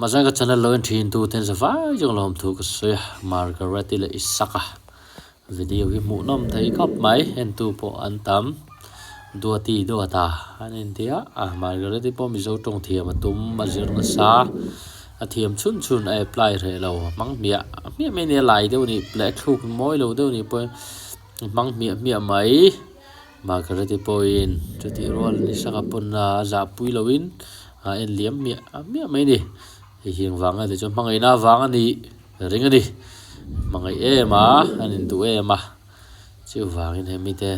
Mahse ka channel lo en thin tu ten zavai zawng lo awm thu ka sawi a, Margaret-i leh Isaka video hi hmuhnawm thei khawp mai, entu pawh an tam. Duati Duata an intia a, Margaret-i pawh Mizo tawng thiam a tum a zir nasa, a thiam chhun chhun a apply hreh lo, a hmang hmiah hmiah mai a nia, lai deuh nih leh thluk mawi lo deuh nih pawhin a hmang hmiah hmiah mai. Margaret-i pawhin chutih rual Isaka pawn a zahpui loin a en liam hmiah hmiah mai a ni. Hei hi engvang nge tih chuan hmangaihna avang a nih ring a ni. Hmangaih em a, an induh em a, chuvangin hemi te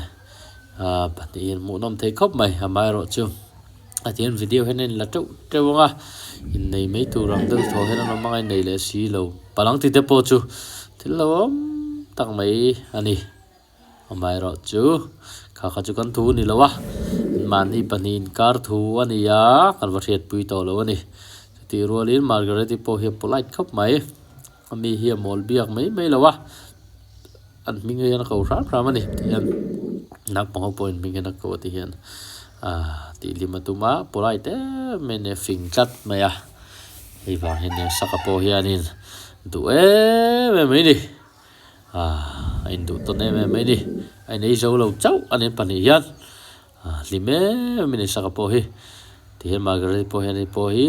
ah pahnihin hmuhnawm thei khawp mai. Amaherawhchu a tihian video hian a inla teuh teuh ang a, innei mai tur ang deuh thaw hian an awm ang a, innei leh si lo palang tite pawh chu thil lo awm tak mai a ni. Amaherawhchu, kha kha chu kan thu ni lo a, mahni pahnih inkar thu a ni a, kan va hriatpui tawh lo a ni. Chutih rualin Margaret-i pawh hi a polite khawp mai, a mi hi a mawl biak mai mai lo a, an hming hian a ko hram hram a ni tih hian naupang ho pawhin hming hian a ko a tih hian ah tih hlim a tum a, polite em em a ni a fing tlat mai a, hei vang hian Saka pawh hianin duh em em mai a ni. Ah a induh tawn em em mai ni a inei zo lo chauh a ni pahnih hian ah hlim em em a ni saka pawh hi tihian Margaret pawh hian hei pawh hi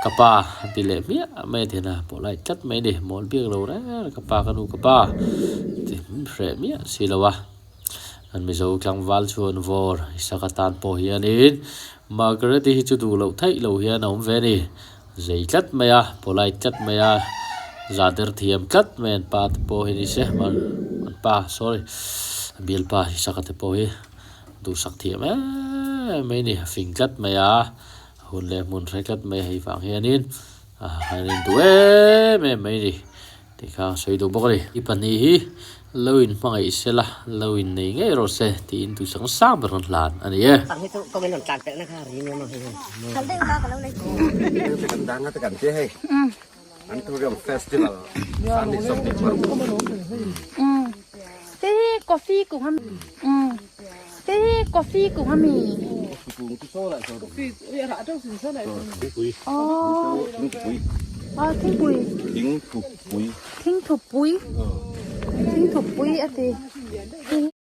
ka pa a ti leh hmiah mai a tihian a pawh lai tlat mai a ni mawl biak lo reng reng ka pa ka nu ka pa ti hreh miah si lo a an mizo tlangval chuan vawr saka tan pawh hianin Margaret-i hi chu duh loh theih loh hian a awm ve a ni. Zei tlat mai a, polite tlat mai a, za der thiam tlat mai an pa te pawh hi ni se an pa sorry a bialpa Isaka te pawh hi duhsak thiam em mai a ni a fing tlat mai a, hun leh hmun hre tlat mai a hei vang hianin a han induh em em mai a ni. Tih kha a sawi duh bawk a ni. I pahnih hi lo in hmangaih se la, lo in nei ngei rawh se tiin tuisang sang ber rawn hlan a ni e. Thingthupui. Thingthupui. Thingthupui a ti.